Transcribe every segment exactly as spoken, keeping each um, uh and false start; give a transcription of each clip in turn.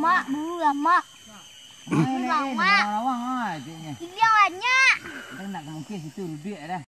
Mak, buru lah, Mak. Buru lah, Mak. Lawang-lawang ah, ceknyo. Giliang banyak. Kita nak ke mungkin situ duduak dah.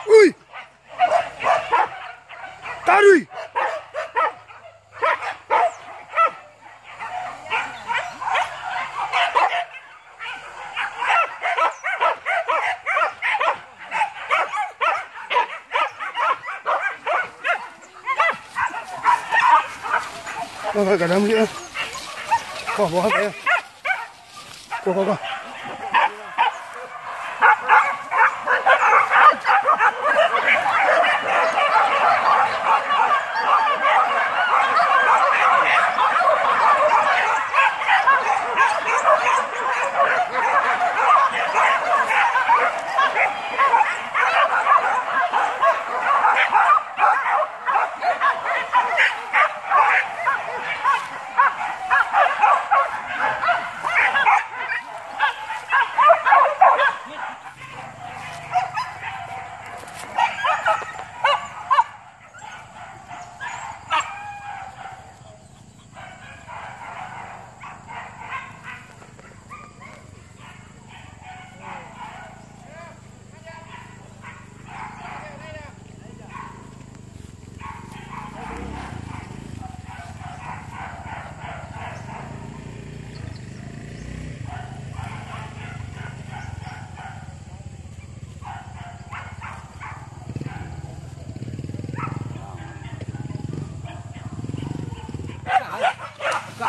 Ui! Taruih! Wah, kadang balik ah. Wah, wah, wah. Wah, wah, wah.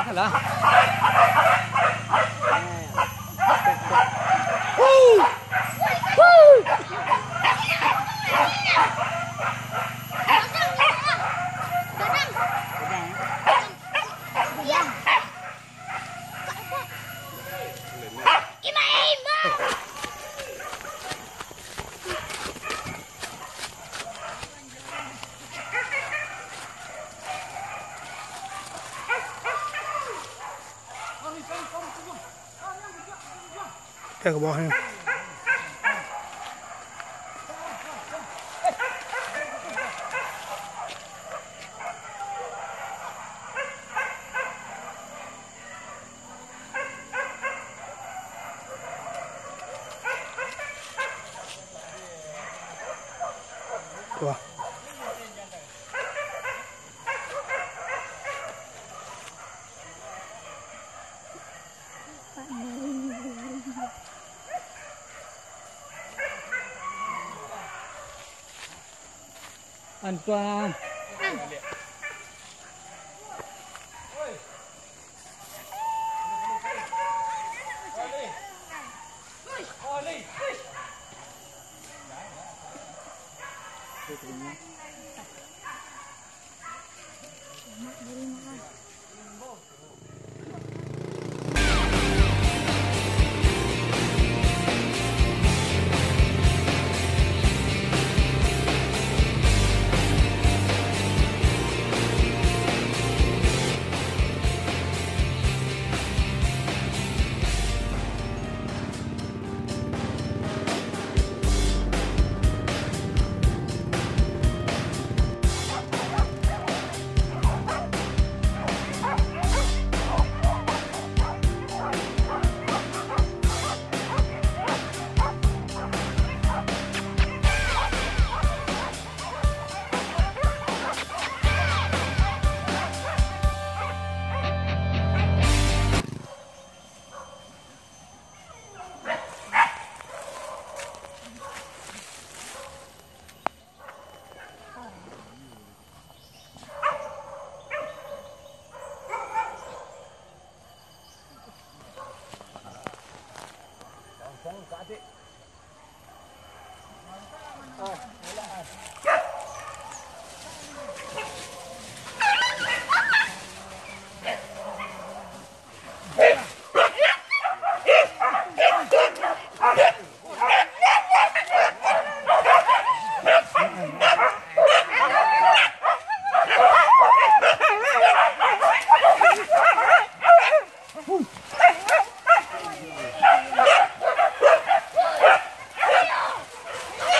Lah. Ka bawah ni. Wah. Antoine.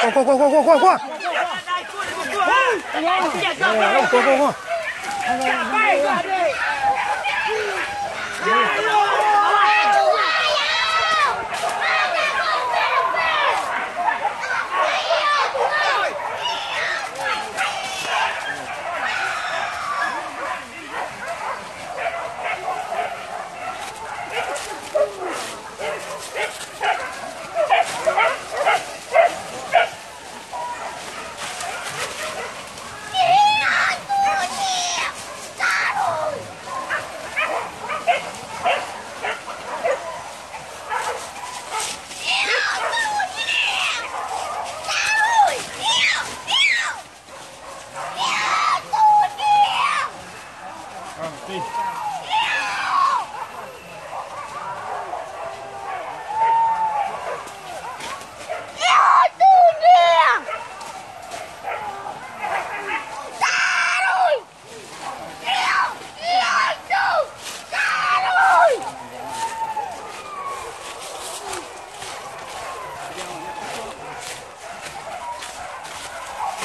Kuah, kuah, kuah, kuah, kuah, kuah. Kuah, kuah, kuah.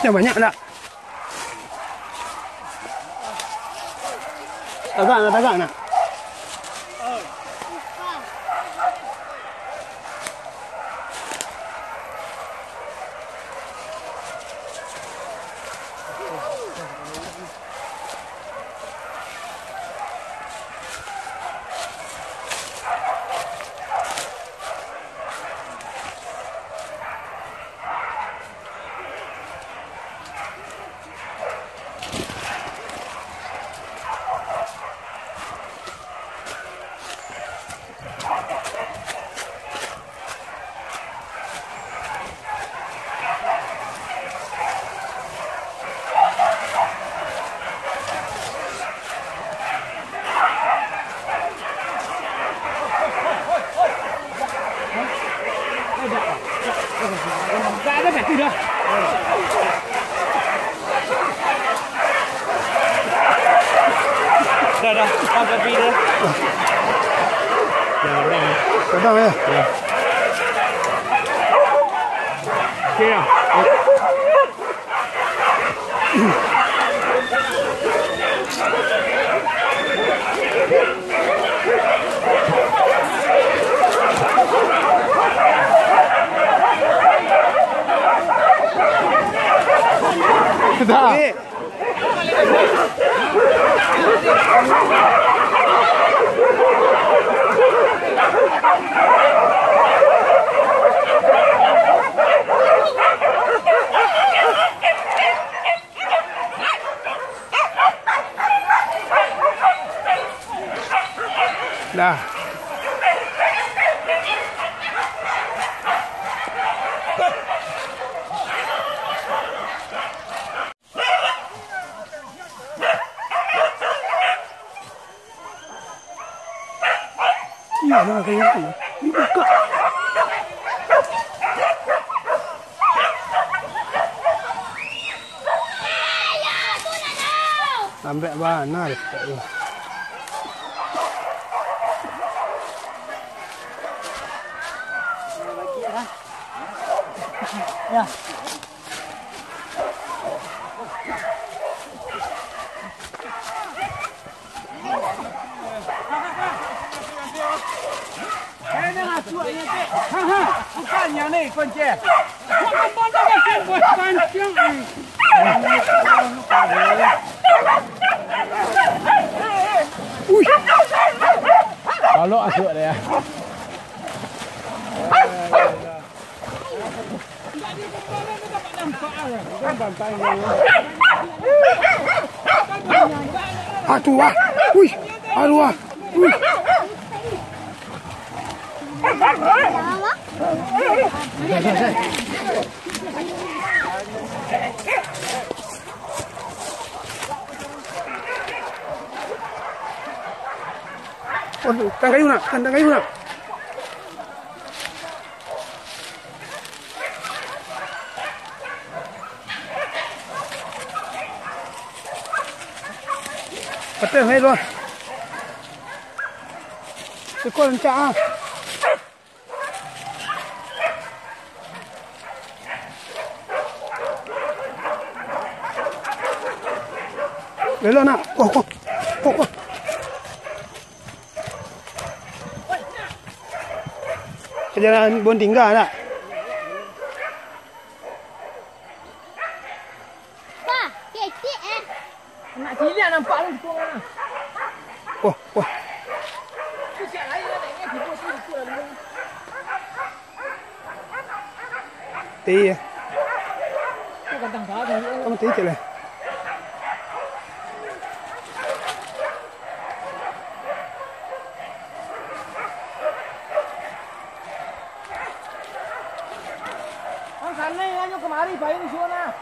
Yang banyak nak? Tagak nak, tagak nak? Padang, ya? Ya. Oke, ya. Sudah. Dah. Iyo, nah, kayak gitu. Dibuka. Lambek bana deh. Ya. Kalau asuak dia. Aduh, ah. Wih. Aduh, ah. Wih. Aduh, tangkai kayu nak, tangkai kayu nak. Patah, hai, luar. Cukok rancak, ah. Belok, nak. Kuah, kuah. Kuah, kuah. Jalan bon tingga, nak. Wah, kecik, eh. Anak cilik nampak lu, tu, ah. Wah, wah. Tu siap lain lah, naiknya tiba sini, tu lalu. Iya. Tu kadang salah tu. Kamu tadi cek lah. Ang sanai nyo kamari, bayi di suo nah.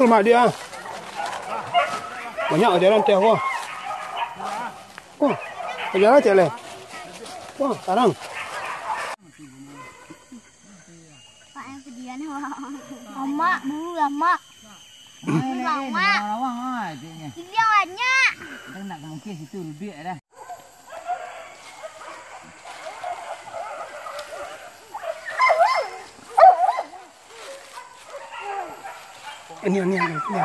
Rumah dia. Banyak ajaran teh, wah. Wah, ajaran teh leh. Wah, tarang. Pak, yang pedian, wah. Amak, bu, amak. Amak. Lawang-lawang, ah, ceknya. Ini yang banyak. Kita nak ke mungkin situ lebih dah. Ini, ini, ini, ini.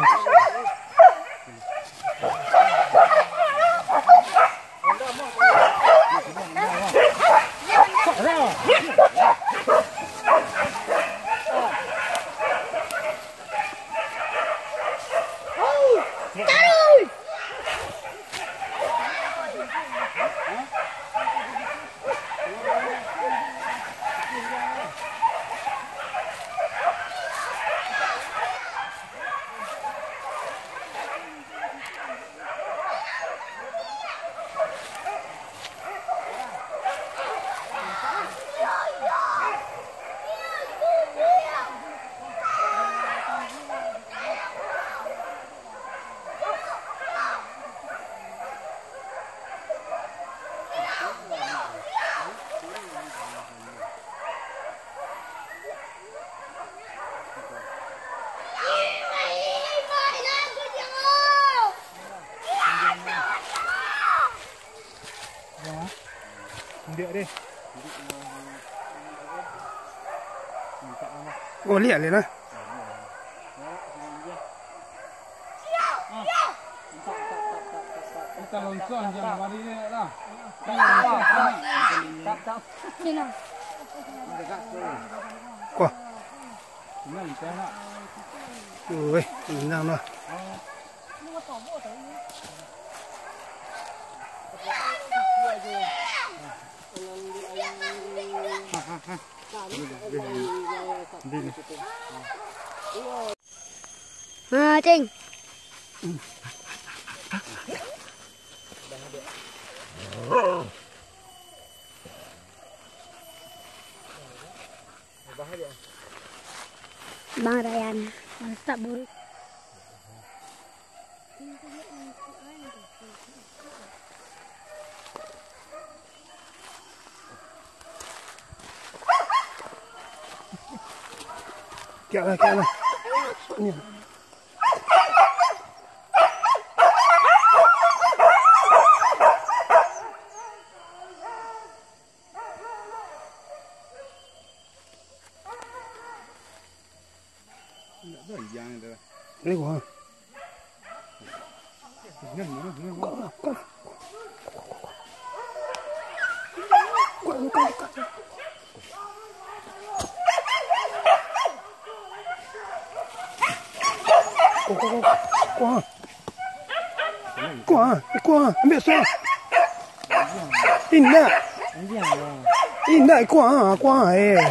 Indak deh. Oh, liek lah. Kita loncong jam hari ni lah. Wah. Weh, tenang lah. Ha, cing. Bang Rayana, mantap, Buru. Kiak lah, kiak lah. Ni. Ni gua. Kuah, kuah, kuah. Kuah, kuah, ambiak suah. Indak. Indak, kuah, kuah, eh.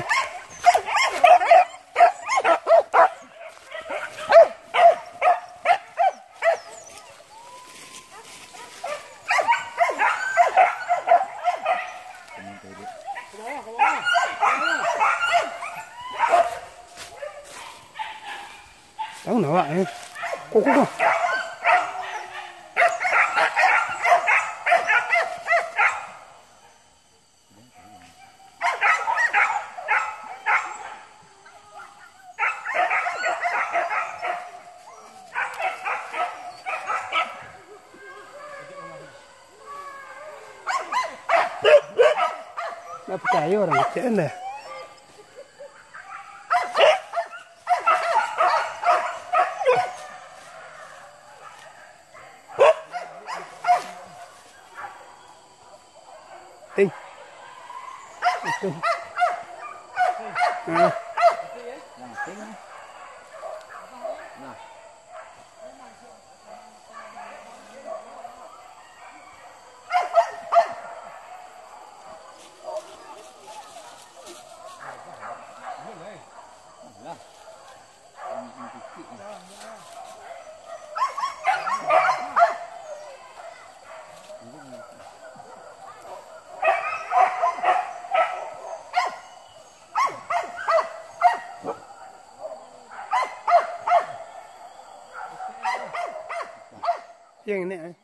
Tahu nak awak, eh? Kok, kok, kok. Ndak picayo urang kecek dah. Ting. Itu. Nah. Yang enak eh.